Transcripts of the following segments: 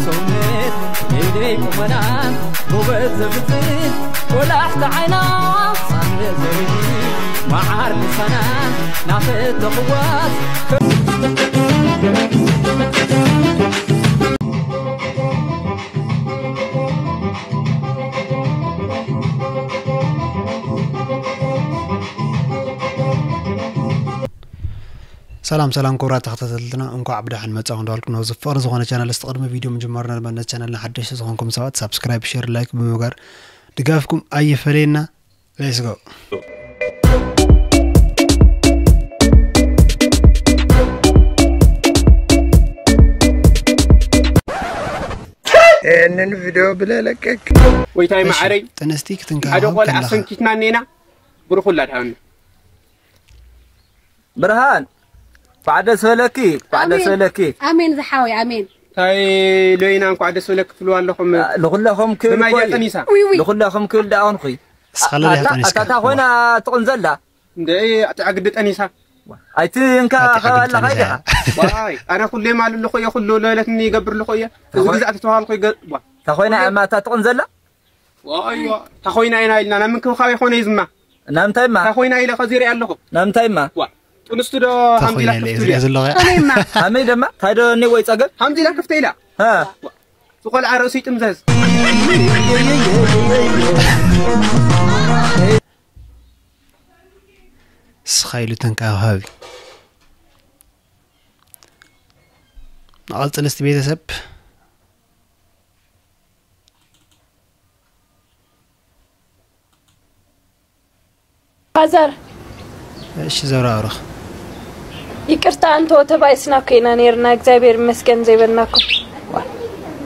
ሰውነት ኢደይ ቁመና ውበት ዘብትን ቆላሕቲ ዓይና ሳለ ዘርኢ መዓር ልሳና ናፈተኽዋስ ሰላም ሰላም ክቡራት ተኸታተልትና፣ እንኳዕ ብደሓን መጻኹም እንዳበልኩ፣ ነዚ ፍቕሪ ዝኾነ ቻነል እስቲ ቅድሚ ቪድዮ ምጅማርና ድማ ነቲ ቻነልና ሓደሽቲ ዝኾንኩም ሰባት ሳብስክራይብ፣ ሼር፣ ላይክ ብምግባር ድጋፍኩም ኣይፈለየና። ሌትስ ጎ። ይህንን ቪድዮ ብለለቀቅ። ወይታይ እሺ፣ መዓረይ፣ ጥንስቲ ክትንከባኸብ ሓደ ቆልዓ ከለኻ። ሰንኪትና እኔና፣ ብሩኽ ውላድ ሃብና። ብርሃን፣ እንኳዕ ደስ በለኪ፣ እንኳዕ ደስ ኣሜን። በለኪ። ኣሜን ዝሓወይ፣ ኣሜን። እንታይ ሎይና እንኳዕ ደስ በለኪ ትብልዋ ኣለኹም? አ፣ ንኹላኹም ክብል ብማይ እኮ ድያ እዩ። ጠኒሳ? ዊይ፣ ዊይ። ንኹላኹም ክብል ደኣ ኾንኹ። እስኻ ለለ ኣታ-፣ ጠኒስካ። ኣታ ኮይና ትቕንዘላ? እንደ ኣቲ ኣግዲ ጠኒሳ። ኣይትንካ ኣቲ ኣግዲ ከባላ ጠኒሳ። ካይድኻ። ዋይ፣ ኣነ ኩሌ ማል ኣለኹ እየ፣ ኩሉ ለለትኒ ይገብር ኣለኹ እየ። እዚ ተኾይ-፣ ግዛዕ ተተዋልኩ ይገ-፣ ዋ። ተኾይና ኩሌ እማ እታ ትቕንዘላ? ዋይ፣ ዋ። ተኾይና ኢና ኢልና፣ ናብ ምንክብኻብ ይኾነ እዩ ዝማ። ናምንታይማ? ተኾይና ኢለ ኸዚ ሪኣ ኣለኹ። ናምንታይማ? ዋ። ጥንስቲ ዶ ተኾይና ሃምዚላ ኢለ ክፍት ዝሪኣ ኢላ? ዘለኹ እያ። ኣነይማ። ሃመይ ደማ? ታይ ዶ እኒ ወይ ጸገም? ሃምዚላ ክፍት ኢላ። ሃ። ዋ። ዝቖልዓ ርእሱ ይጥምዘዝ። ስኻ ኢሉ ተንከባኸቢ። ንቐጽል እስቲ ቤተሰብ። ፋዘር። እሺ ዘውራ ኣውርኽ። ይቅርታ፣ ኣንተ ተባኢስና እኮ ኢና ነይርና፣ እግዚኣብሔር ይመስገን ዘይበልናኩም።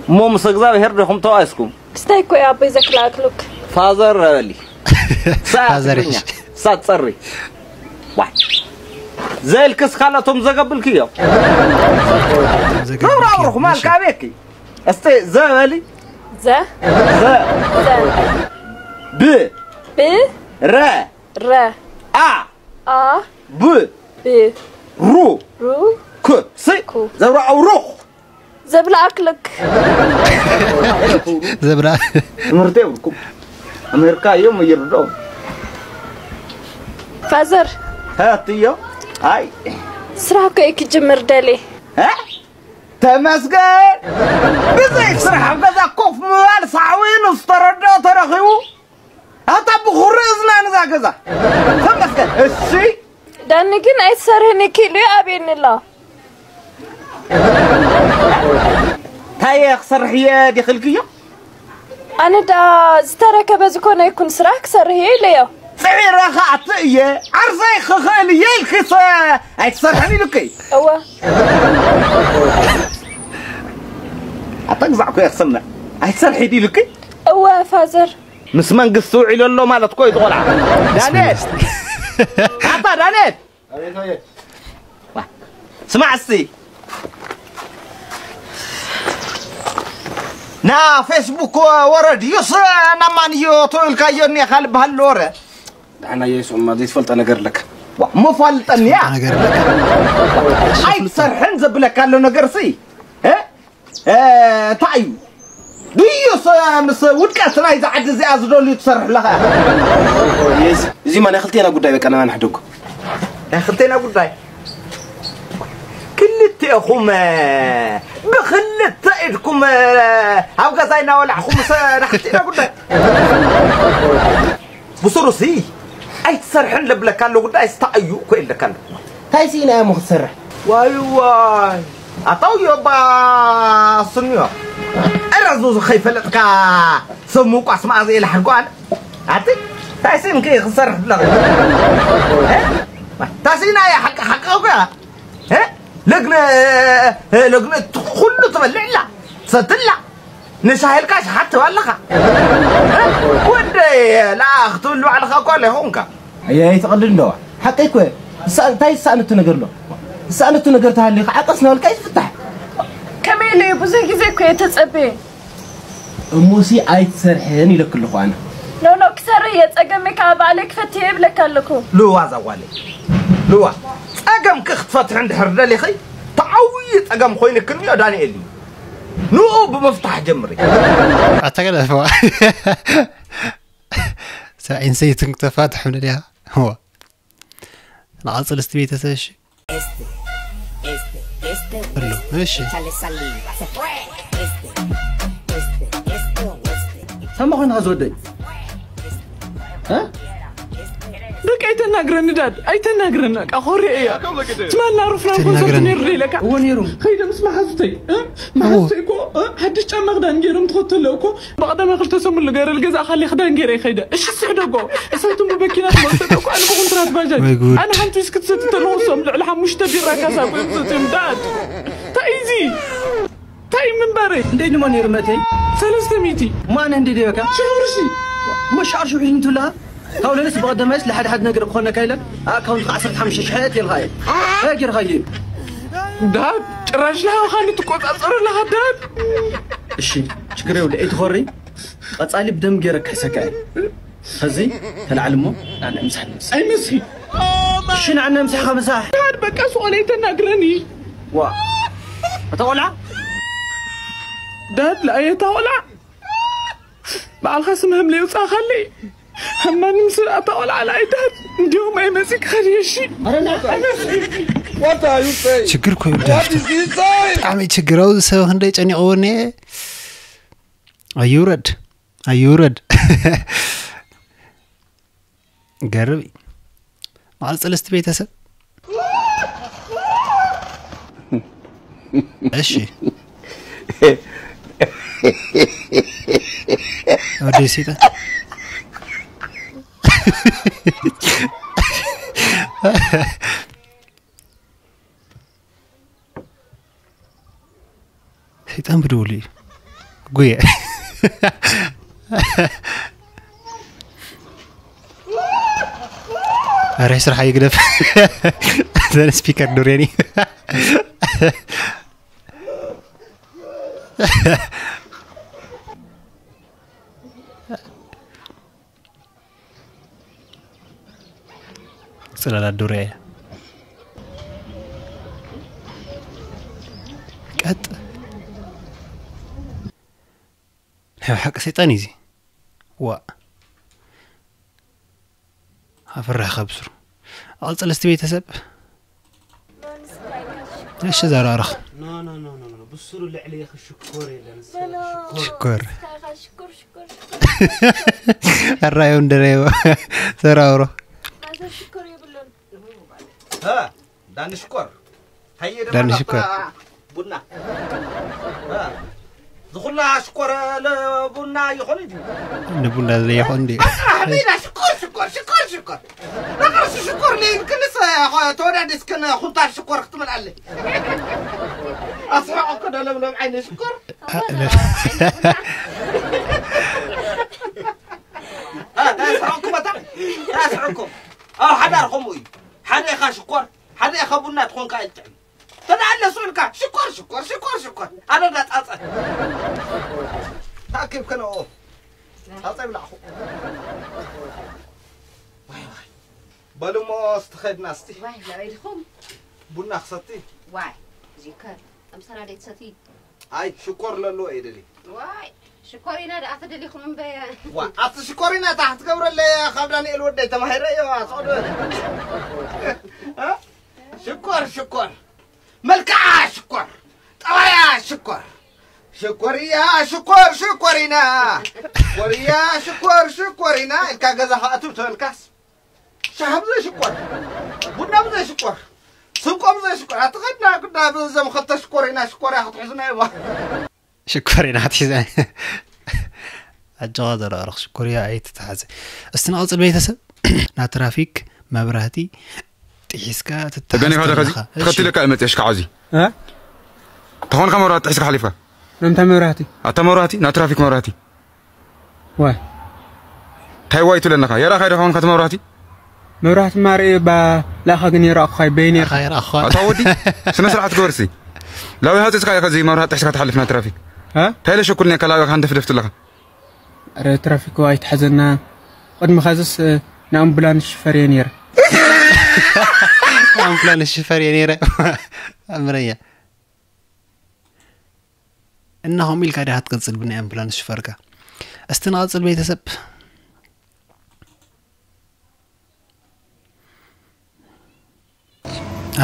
እሞ ምስ እግዚኣብሔር ዲኹም ተባኢስኩም? ክስታይ እኮ እዩ ኣቦይ ዘክልኣክሉክ። ፋዘር በሊ። ፋዘር ትግርኛ። እሺ። ሳት ጸሪ። ዋይ። ዘልክስ ካልኣቶም ዘገብልክዮ። ዘገብልክዮ። ዘውራ ኣውርኽ ማልካ እሺ። ኣቤኪ። እስቲ ዘ በሊ። ዘ። ዘ። ዘ። ብ። ብ። ረ። ረ። ኣ። ኣ። ብ። ብ። ሩ። ሩ። ክ። ሲ። ኩ። ዘብራ ኣውሩኽ። ዘብላ ኣክልክ። ዘብራ። ትምህርቲ የብልኩም። ኣሜሪካ እዮም ይርድኦም። ፋዘር። ሃትዮ። ኣይ። ስራሕ እኮ እየ ክጅምር ደልየ። እ? ተመስገን። ብዘይ ስራሕ ኣብ ገዛ ኮፍ ምባል ሳዕቤኑ ዝተረድኦ ተረኺቡ። ኣታ ብኹሪ እዝና ንዛ ገዛ። ተመስገን። እሺ። ዳኒ ግን ኣይትሰርህን እኪ ኢሉ ይኣብየኒ ኣሎ። እንታይ እየ ክሰርሕ እየ ዲኽልክዮ? ኣነ ዳ ዝተረከበ ዝኾነ ይኩን ስራሕ ክሰርህ እየ ኢለዮ። ጽዒረ ከኣቲ እየ፣ ዓርሰይ ክኽእል እየ ኢልኪ ሰ-፣ ኣይትሰርሕን ኢሉኪ። እወ። ኣታ ግዛዕ እኮ እየ ክሰምዕ። ኣይትሰርሒ ዲሉኪ? እወ ፋዘር። ምስ መንግስቲ ውዒሉ ኣሎ ማለት እኮ እዩ እቲ ቆልዓ። ዳንኤል! ኣታ ዳንኤል! ዋ፣ ስማዕ እስቲ። ና ፌስቡክ ወረድ እዩስ ናብ ማን እዮ ተውልካዮ እኒኻ ልበሃል ወረ። ደሓና እየ፣ ስማ ዘይትፈልጦ ነገር ኣለካ። ዋ፣ ምፈልጠኒ እያ። ነገር ኣለካ። ኣይትሰርሕን ዘብለካ ኣሎ ነገር ሲ። እ? እ፣ እንታይ እዩ? ድዩስ ምስ ውድቀት ናይዛ ዓዲ እዚኣ ዝደልዩ ትሰርሕ ኣለኻ? የስ፣ እዚማ ናይ ክልቴና ጉዳይ በቃ፣ ንመን ሕደጎ? ናይ ክልቴና ጉዳይ? ክልቴኹም፣ እ፣ ብክልተ ኢድኩም፣ እ፣ ኣብ ገዛይ እናበላዕኹም፣ ስ-፣ ናይ ክልቴና ጉዳይ? ብስሩሲ ኣይትሰርሕን ለብለካ ኣሎ ጉዳይ ስታኣዩ እኮ የለካ ኣሎ። እንታይ ስኢና እሞ ክትሰርሕ? ዋይ ዋይ። ኣታው ዮባ ስንዮ። እረ ዙዙ ከይፈለጥካ ሰብ ምውቋስ መኣዘ ኢለ ሓጓን። ኣቲ እንታይ ስኢንኪ ክትሰርሕ ብለኺ? እ? እንታይ ስኢና እያ ሓቂ ሓቂ እኮ እያ። እ? ለግነ፣ እ፣ ለግነ ኩሉ ትበልዕ ኣላ፣ ትሰቲ ኣላ፣ ንሻሂ ኢልካ ሸሓት ትህባ ኣለኻ። እ? ወደይ፣ ለኣኽ ትብል ባዕልኻ እኳ ኣለኻ ኾንካ። ኣየ፣ ኣይትቐልድ እንደዋ። ሓቀይ እኮ እየ። እሳ-፣ እንታይ ዝሰኣነቱ ነገር ኣሎ? ዝሰኣነቱ ነገር ተሃልዩ ከዓ ቀስ እናበልካ እዩ ዝፍታሕ። ከመይ ኢለ እዩ? ብዙሕ ግዜ እኮ እየ ተጸብየ። እሞሲ ኣይትሰርሕን ኢለኪ ኣለኹ ኣነ። ኖ፣ ኖ፣ ክሰርሕ እየ። ጸገመይ ከዓ ባዕለይ ክፈትሕ እየ እብለካ ኣለኹ። ልዋ እዛ ጓለይ። ልዋ፣ ጸገምኪ ክትፈትሒ እንድሕር ደሊኺ፣ እቲ ዓብዪ ጸገም ኮይኑክንዮ ዳንኤል እዩ። ንኡ ብምፍታሕ ጀምሪ። ኣተገለፈዋ ሰብኣይን ሰይትን ክተፋትሑ ንድያ። ንቐፅል እስቲ ቤተሰብ። እሺ። ኣሎ። እሺ። ሰማ ኮይንካ ዝወደይ እ? ደቂ ኣይተናግረኒ ዳድ ኣይተናግረኒ በቃ ኮሪዐ እያ ትማልና ሩፍና ኮንሰርት ተናግረኒ። ነይሩ ዶ ኢለካ እዎ ነይሩ ከይደ ምስ መሓዙተይ እ? መሓዙተይ እኮ እ? ሓድሽ ጫማ ክዳን ገይሮም ትኸተሎ እኮ ብቐደመ ክልተ ሰሙን ልገረል ገዛ ካሊ ክዳን ገይረ ይኸይደ እሺ ስሕደጎ እሳቱም ብመኪና ትመሰደ እኮ ኣነ ብኮንትራት ባጃጅ ወይ ጉድ። ኣነ ሓንቲ ዊስኪ ትሰቲ ተለኹሶም ልዕሊ ሓሙሽተ ቢራ ካሳ ኮይም ሰትዮም ዳድ እንታይ እዚ እንታይ ምንባረይ እንዴት ድማ ነይሩ መተይ ሰለስተ ሚእቲ ማን እንዴት ይበካ ሽዑርሲ መሻር ሽውዒ እንቱላ ካብ ለለስ ብቐደማይስ ለሓደ ሓደ ነገር ክኾነካ ኢለን ኣካውንትካ ዓሰርተ ሓሙሽተ ሽሕ የት የልካ እየ እንታይ ገይርካ እዩ ዳድ ጭራሽ ለሃውኻኒ ትቆጻጸሩ ኣለኻ ዳድ እሺ ችግር የብሉ ኣይትኾሪ ቀጻሊ ብደም ገይረ ክሕሰካ እየ ኸዚ ተላዓል እሞ ንዓና ምሳሕ ንምሳሕ ኣይመስል እሺ ንዓና ምሳሕካ ምሳሕ ዳድ በቃ ዝኾነ ኣይተናግረኒ ዋ እታ ቆልዓ ዳድ ለኣየታ ቆልዓ ባዕልኻ ስምህም ለይውፃእኻለይ ሃማኒ ምስ ኣታ ቆልዓ ለኣይ ዳድ እንዲዮም ኣይመፂእ ክኸድየ እሺ What are you saying? ችግር እኮ ይወዳል። What is he saying? ብጣዕሚ ችግር። ኣብዚ ሰብ ክንደይ ጨኒቕዎ እኒአ። ኣይውረድ ኣይውረድ። ገርብ እዩ። መቐል ሰለስተ ቤተሰብ። እሺ። ወደ ሰይጣን። ሰይጣን ብድውሉ እዩ። ጉየ። ኧረ ስራሕ ይግደፍ። ዘን ስፒከር ዱሬኒ። ጽላላት ዱርያ እያ። ቀጥ ናይ ሓቂ ሰይጣን እዩ እዚ። ዋ ኣፍራህ ከብስሩ ኣቕጽል እስቲ ቤተሰብ። እሺ ዘራርኽ ኖ ኖ ኖ ኖ ኖ ብስሩ ልዕሊ ኢኺ ሽኮር የለን። ሽኮር ሽኮር ሽኮር ኣራዮ እንደረዮ ዘራውሮ ሽኮር የብሉን። ዳኒ ሽኮር ሃየ ዳኒ ሽኮር። ቡና ዝኹላ ሽኮር ቡና ይኾን እዩ ንቡና ዝለይኾን እንዲ ኣሜዳ ሽኮር ሽኮር ሽኮር ሽኮር ነቐርሲ ሽኮር ለይን ክልስ ተወዳዲስክን ኩንታል ሽኮር ክትመልኣለይ ኣስሕቆ እኮ ዶ ለምለም ዓይነ ሽኮር ታስሕቁኩም ኣታ ታስሕቁኩም ኣብ ሓዳር ከምኡ እዩ ሓደ ኢኻ ሽኮር ሓደ ኢኻ ቡና ትኾንካ ኣይጥዕም ተዳኣለ ስኡልካ ሽኮር ሽኮር ሽኮር ሽኮር ኣነ ዳጻጸ ታኪብ ከነኦ ጻጸ ይብላዕኹ በልሞ ስትኸድና እስቲ ዋይ ናበይ ድኹም ቡና ክሰቲ ዋይ ዚከር ኣምሳና ደይ ትሰቲ ኣይ ሽኮር ለሎ እየ ደሊ ዋይ ሽኮሪና ደኣ ተደሊኹም እምበየ ዋ ኣቲ ሽኮሪና እታ ክትገብረለይ ካብ ዳንኤል ወደይ ተማሂረ እየ ኣስዕዶ ሽኮር ሽኮር መልክዓ ሽኮር ጠባያ ሽኮር ሽኮርያ ሽኮር ሽኮሪና ሽኮርያ ሽኮር ሽኮሪና ኢልካ ገዛ ከኣትው ተበልካስ ሻሂ ብዘይ ሽኮር ቡና ብዘይ ሽኮር ስንቆ ብዘይ ሽኮር ኣትኸድና ግዳ ብዘም ኸልተ ሽኮር ኢና ሽኮር እያ ክትሕዝና ይባ ሽኮር ኢና ክትሕዘ ኣጆኻ ዘረርኽ ሽኮር እያ ኣይትተሓዘ። እስቲ ንቐፅል ቤተሰብ። ና ትራፊክ መብራህቲ ጥሒስካ ገኒኻ ዶ ትተሓዝ ከዚ ከለኻ። እሺ። ተኸቲለካ እየ መፅእ ሽካዕ እዚ እ? ተኾንካ መብራት ጥሒስካ ሓሊፍካ ነምታ መብራህቲ ኣታ መብራህቲ ና ትራፊክ መብራህቲ ዋይ እንታይ ዋይ ትብለናኻ የራኻ ዶ ኾንካ እቲ መብራህቲ መብራህቲ ማርኢ ባ ላኻ ግን የራእኩኻ በይነ ኣኻ የራእኹኻ ኣታ ወዲ ስነ ስርዓት ግበርሲ ላዊ ሃፅፅካ ኢኻ እዚ መብራህቲ ጥሒስካ ትሓልፍ ና ትራፊክ እ? እንታይ ኢለ ሸኩልኒካ ላዊ ካንተፍደፍ ትለኻ ረ ትራፊክ ኣይትሓዘና ቅድሚ ኸዝስ ንኣምቡላንስ ሽፈር እየ ነይረ ኣምቡላንስ ሽፈር እየ ነይረ ኣምረኛ እና ሆም ኢልካ ዲኻ ትቅጽል ብናይ ኣምቡላንስ ሽፈርካ? እስቲ ንቐጽል ቤተሰብ።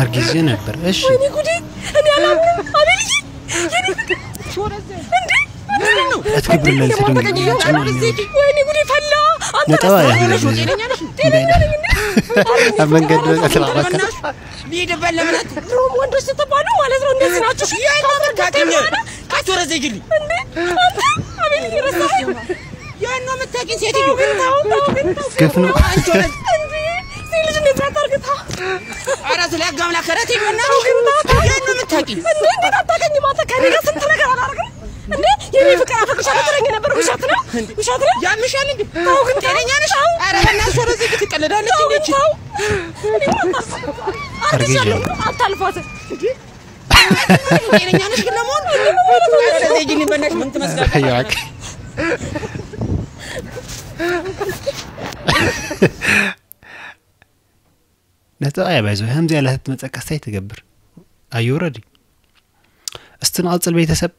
ኣርጊዜ ነበር። እሺ። ወይኔ ጉዴ፣ እኔ አላምንም። አቤልዬ፣ የኔ ፍቅር፣ እንዴ? ምንድን ነው? አትክብርለን፣ እንዴ? ትደንግጥ። ወይኔ ጉዴ ፈላ። አንተ ነጠባ ያህል ጊዜ። ጤነኛ ነሽ? ጤነኛ ነኝ እንዴ? አረ፣ እንዴ? አመንገድ አረ፣ ተላቀቀ። ሊድበል ለምን አት- ድሮም ወንዶች ስትባሉ ማለት ነው እንደዚህ ናችሁ። እሺ? የት ነው የምታገኘው? አትወረዘግልኝ። እንዴ? አንተ አቤልዬ ረሳኸኝ? ያን ነው የምታውቂኝ ሴትዮ? ተው ግን፣ ተው፣ ተው ግን፣ ተው። ግፍ ነው። አንቺ ሆነሽ እንዴ? ሴት ልጅ እንዴት ያታርግታ? ኧረ ስለ ሕግ አምላክ፣ ኧረ ተይ በእናትሽ። ተው ግን፣ ተው፣ ተው። ያን ነው የምታውቂኝ? እንዴ እንዴት አታውቅኝም? አንተ ከእኔ ጋር ስንት ነገር አላደረግም እንዴ? የኔ ፍቅር አፈቅርሻለሁ ትለኝ ነበር። ውሸት ነው? ውሸት ነው? ያምሻል እንዴ? ተው ግን፣ ተው። ጤነኛ ነሽ? ኧረ በእናትሽ ወደዚህ ትቀልዳለች ተው እንዴ? ግን፣ ተው። እኔ አታልፋትም። አርግሻለሁ። አታልፋትም። ጤነኛ ነሽ ግን ለመሆኑ? ኧረ ተይ ግን በእናትሽ ምን ትመስላለች? ያክ። ነጥብ ኣያ ባይዞ ከምዚ ያለ ትመጸካ ስታይ ትገብር። ኣዩ ረዲ። እስቲ ንቐጽል ቤተሰብ።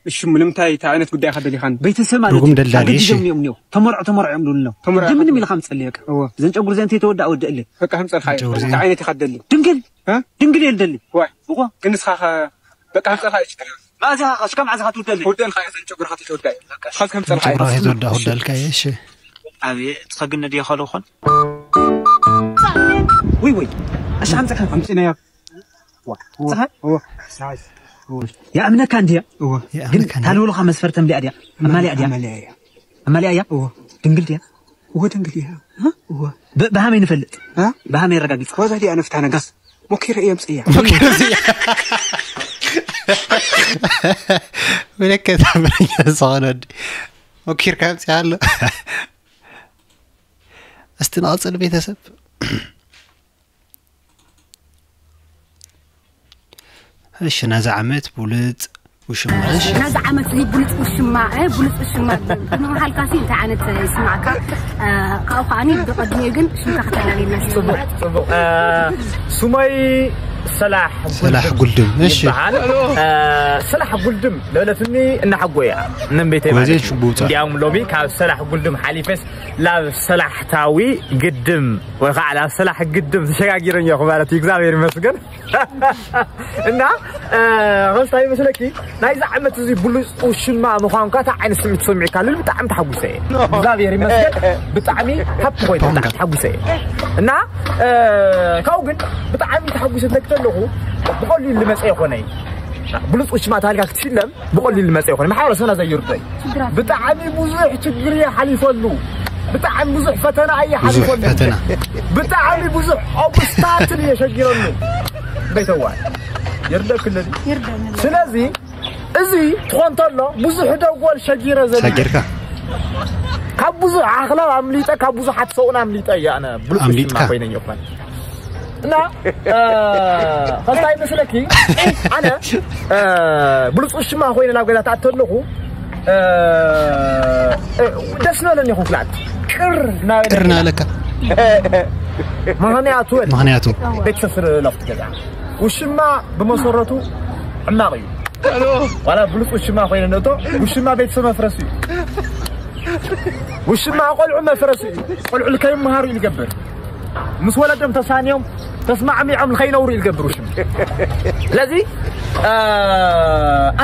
እሺ፣ ምንም እንታይ፣ እንታይ ዓይነት ጉዳይ ከደሊኻን? ቤተሰብ ማለት ርጉም እዩ። ደላሊ፣ ኣገዲዶም እሺ። እዮም እኒኦ። ተመርዖ፣ ተመርዖ እዮም ዝብሉ ኣለዉ። ተመርዖ። ግን ምንም ኢልካ ምጸልየካ። እወ። እዘን ጨጉሪ እዘን ተይተወድኣ ወዲ እለ። በቃ፣ ከም ጸልካ እዩ። ጨጉሪ እዘን። እንታይ ዓይነት ኢኻ ትደሊ? ድንግል። እ? ድንግል እየ ዝደሊ። ዋይ። እወ። ግን ንስኻ ኸ፣ በቃ፣ ከም ጸልካ እዩ ችግር የብሉን። መኣዝ ኢኻ፣ እስከ መኣዝ ኢኻ ትውደለይ? ክውደልካ እየ፣ እዘን ጨጉርኻ ተይተወድኣ እዩ። በቃ፣ ንስኻ ከም ጸልካ እዩ። ጨጉርኻ ተይተወድኣ ክውደልካ እየ፣ እሺ። ኣቤት፣ ትኸግነድ ይኸሉ ይኾን? ውይ፣ ውይ። ኣሻ፣ ኣምጽኻ። ኣምጺናዮ። ዋ፣ ዋ፣ ዋ። ጸሓይ? ዋ፣ ጸሓይ። ዋ። ይኣምነካ እንድያ? ዋ። ግን ይኣምነካ እንድያ? ታልውልኻ መስፈርት ተምሊኣ ድያ? ኣማሊኣ ድያ? ኣማሊኣ እያ። ኣማሊኣ እያ? ዋ። ድንግል ድያ? ዋ፣ ድንግል እያ። እ? ዋ። ብ-፣ ብሃመይ ንፈልጥ? እ? ብሃመይ ኣረጋግጽ? ዋዛ ድያ ነፍታ ነጋስ? ሞኪረ እየ ኣምጽእያ። ወለከ ታምረኛ ዝኾነ ወዲ። ሞኪርካ ኣምጽእ ኣሎ። እስቲ ንቐጽል ቤተሰብ። እሺ፣ ናዛ ዓመት ብሉጽ ውሽማ፣ እሺ። ናዛ ዓመት እዚ ብሉጽ ውሽማ፣ እ፣ ብሉጽ ውሽማ ብምብሃልካ ሲ እንታይ ዓይነት ይስማዕካ? እ፣ ካብኡ ከዓኒ ብቐድሚኡ ግን ሽምካ ከተላልየና እስኪ። ጽቡቕ፣ ጽቡቕ። እ፣ ስመይ ሰላሕ ሰላሕ ጉልድም፣ እሺ። ይበሃል። እ፣ ሰላሕ ጉልድም ለለትኒ እናሓጎያ እነም ቤተይ ጎበዜ ማለት እዩ። ሽቡጣ። እንዲያውም ሎሚ ካብ ሰላሕ ጉልድም ሓሊፈስ ላብ ሰላሕታዊ ግድም ወይ ከዓ ላብ ሰላሕ ግድም ተሸጋጊረ እኒኹ ማለት እዩ። እግዚኣብሔር ይመስገን። እና፣ እ፣ ኸስታይ ይመስለኪ ናይዚ ዓመት እዚ ብሉፅ ውሽማ ምዃንካ እንታይ ዓይነት ስምዒት ተሰሚዑካ? ልል ብጣዕሚ ተሓጒሰ እየ። እግዚኣብሔር ይመስገን ብጣዕሚ ሃብቲ ኮይነ ብጣዕሚ ተሓጒሰ እየ። እና፣ እ፣ ካብኡ ግን ብጣዕሚ ተሓጒሰ ትለኪ ተለኹ ብቐሊሉ ልመፀ ይኾነ እዩ። ብሉፅ ውሽማ ተሃልካ ክትሽለም ብቐሊሉ ልመፀ ይኾነ። ማሕበረሰብና ዘይርዶ እዩ። ብጣዕሚ ብዙሕ ችግር እየ ሓሊፈሉ። ብጣዕሚ ብዙሕ ፈተና እየ ብዙሕ ሓሊፈሉ። ፈተና። ብጣዕሚ ብዙሕ ኦብስታክል እየ ሸጊረሉ። ቤተዋይ ይርደክልል። ይርደክልል። ስለዚ እዚ ትኾን ተሎ ብዙሕ ደጎል ሸጊረ ዘሉ። ሸጊርካ። ካብ ብዙሕ ኣኽላብ ኣምሊጠ፣ ካብ ብዙሓት ሰብኡን ኣምሊጠ እየ ኣነ ብሉፅ ኣምሊጥካ። ውሽማ ኮይነ እየ እኳ። እና፣ እ፣ ኸስታይ መስለኪ፣ ኣነ፣ እ፣ ብሉፅ ውሽማ ኮይነ ናብ ገዛ ትኣቱ ኣለኹ፣ እ፣ እ፣ ደስ ነበለኒ ይኹን ክልኣት። ቅር እናበለኒ። ቅር እናበለካ። ምኽንያቱ፣ ምኽንያቱ። ቤተሰብ ስለ ለፍቲ ገዛ። ውሽማ ብመሰረቱ ሕማቕ እዩ። ዋላ ብሉፅ ውሽማ ኮይነ ነቶ፣ ውሽማ ቤተሰብ መፍረስ እዩ። ውሽማ ቆልዑ መፍረስ እዩ። ቆልዑ ልከይመሃሩ እዩ ልገብር። ምስ ወለዶም ተሳንዮም ተስማዕሚዖም ንኸይነብሩ እዩ ዝገብር ውሽም። ስለዚ፣ እ፣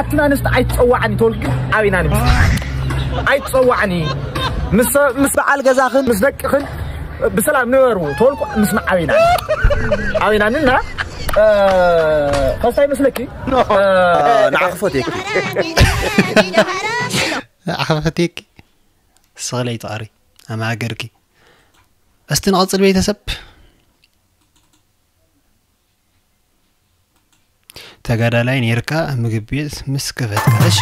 ኣትን ኣንስቲ ኣይትጸዋዕኒ ተወልኩ ኣበይና ንምስ-፣ ኣይትጸዋዕኒ። ምስ፣ ምስ በዓል ገዛኽን ምስ ደቅኽን ብሰላም ንበሩ ተወልኩ ምስማዕ ኣበይና። ኣበይና ንና፣ እ፣ ከስታይ መስለኪ? እ፣ ንዓኽፎት እየ። ንዓኽፎት እየ። ስቕለ ይትቐሪ ኣማእገርኪ። እስቲ ንቐጽል ቤተሰብ። ተጋዳላይ ኔርካ ምግቢ ቤት ምስ ከፈትካ። እሺ።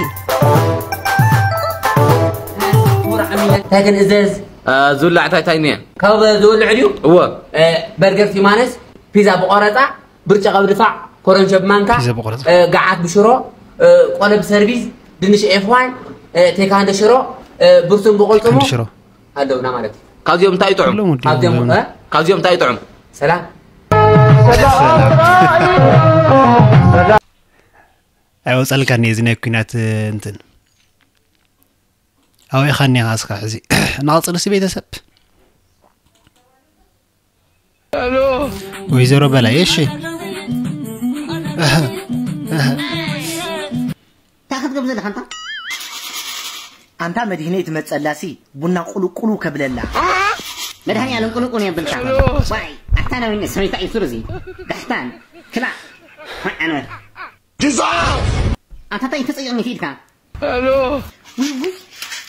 እንታይ ክንእዘዝ? እ፣ ዝብላዕ እንታይ እንታይ እኒአ? ካብ ዝብልዕ ድዩ? እወ። እ፣ በርገር ቲማነስ፣ ፒዛ ብቆረፃ፣ ብርጭ ቀብድፋዕ፣ ኮረንሾ ብማንካ፣ ፒዛ ብቆረፃ። እ፣ ገዓት ብሽሮ፣ እ፣ ቆሎ ብሰርቪስ፣ ድንሽ ኤፍ ዋን፣ እ፣ ቴካንዶ ሽሮ፣ እ፣ ብርቱን ብቁልጥሙ። ቴካንዶ ሽሮ። ኣለውና ማለት እዩ። ካብዚኦም እንታይ ይጥዑም? ኣለዎም እንዲ ካብዚኦም፣ ኣለዎም። እ? ካብዚኦም እንታይ ይጥዑም? ሰላም። ሰላም። ኣይወፀልካኒ እዚ ናይ ኩናት እንትን ኣውኢኻኒ ኢኻ እስካ ሕዚ እናቐፅል ሲ ቤተሰብ ወይዘሮ በላይ እሺ እንታይ ክትገብር ዘለካ ኣንታ ኣንታ መድህነይ ትመፀላሲ ቡና ቁልቁሉ ከብለላ መድሃኒ ኣለም ቁልቁሉ የብልካ ዋይ ኣታ ናዊነ ሰበይታ እዩ ሱር እዚ ጋሕታን ክላ ኣነበር ኣታ እንታይ ተፀይቕኒ ኢልካ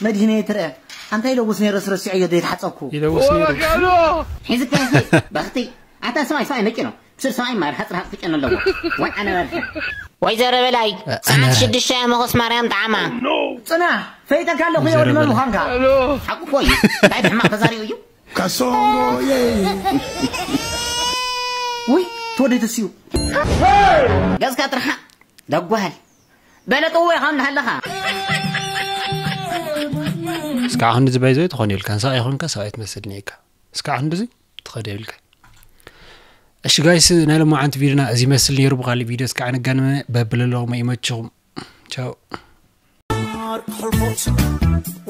መድህነይ ትርአ ኣንታ ይለውስ ነይረ ስረሲዐዮ ዘይተሓፀብኩ ይለውስ ነይሩ ሒዝካ በኽቲ ኣታ ሰማይ ሰማይ ነቂኖ ስር ሰብኣይ ማር ሓፅር ሓፅ ክጨኑ ኣለዎ ዋይ ኣነ በልሐ ወይዘሮ በላይ ሰዓት ሽዱሽተ እየ መኾስ ማርያም ጣዕማ ፅና ፈይጠካ ኣለኹ የወዲ መን ምዃንካ ሓቁ እኮ እዩ እንታይ ብሕማቕ ተዛሪቡ እዩ ካሶንጎ ውይ ተወደይ ተስዩ ገዝካ ጥርሓ ደጓሃል በለጥዎ ኢኻ እንዳሃለኻ እስካዕ ክንዲ ዝባይ ዘይ ትኾን ኢልካ ንሳ ይኾንካ ሰብኣይ ትመስል ኒካ እስካዕ ክንዲ እዚ ትኸደ ኢልካ እሺ ጋይስ ናይ ሎማዓንቲ ቪዲዮና እዚ መስል ነይሩ ብካሊእ ቪዲዮ እስካዕ ንጋንመ በብለለኹም ይመችኹም ቻው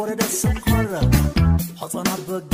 ወረደ ሰምሃረ ሐፃና በግ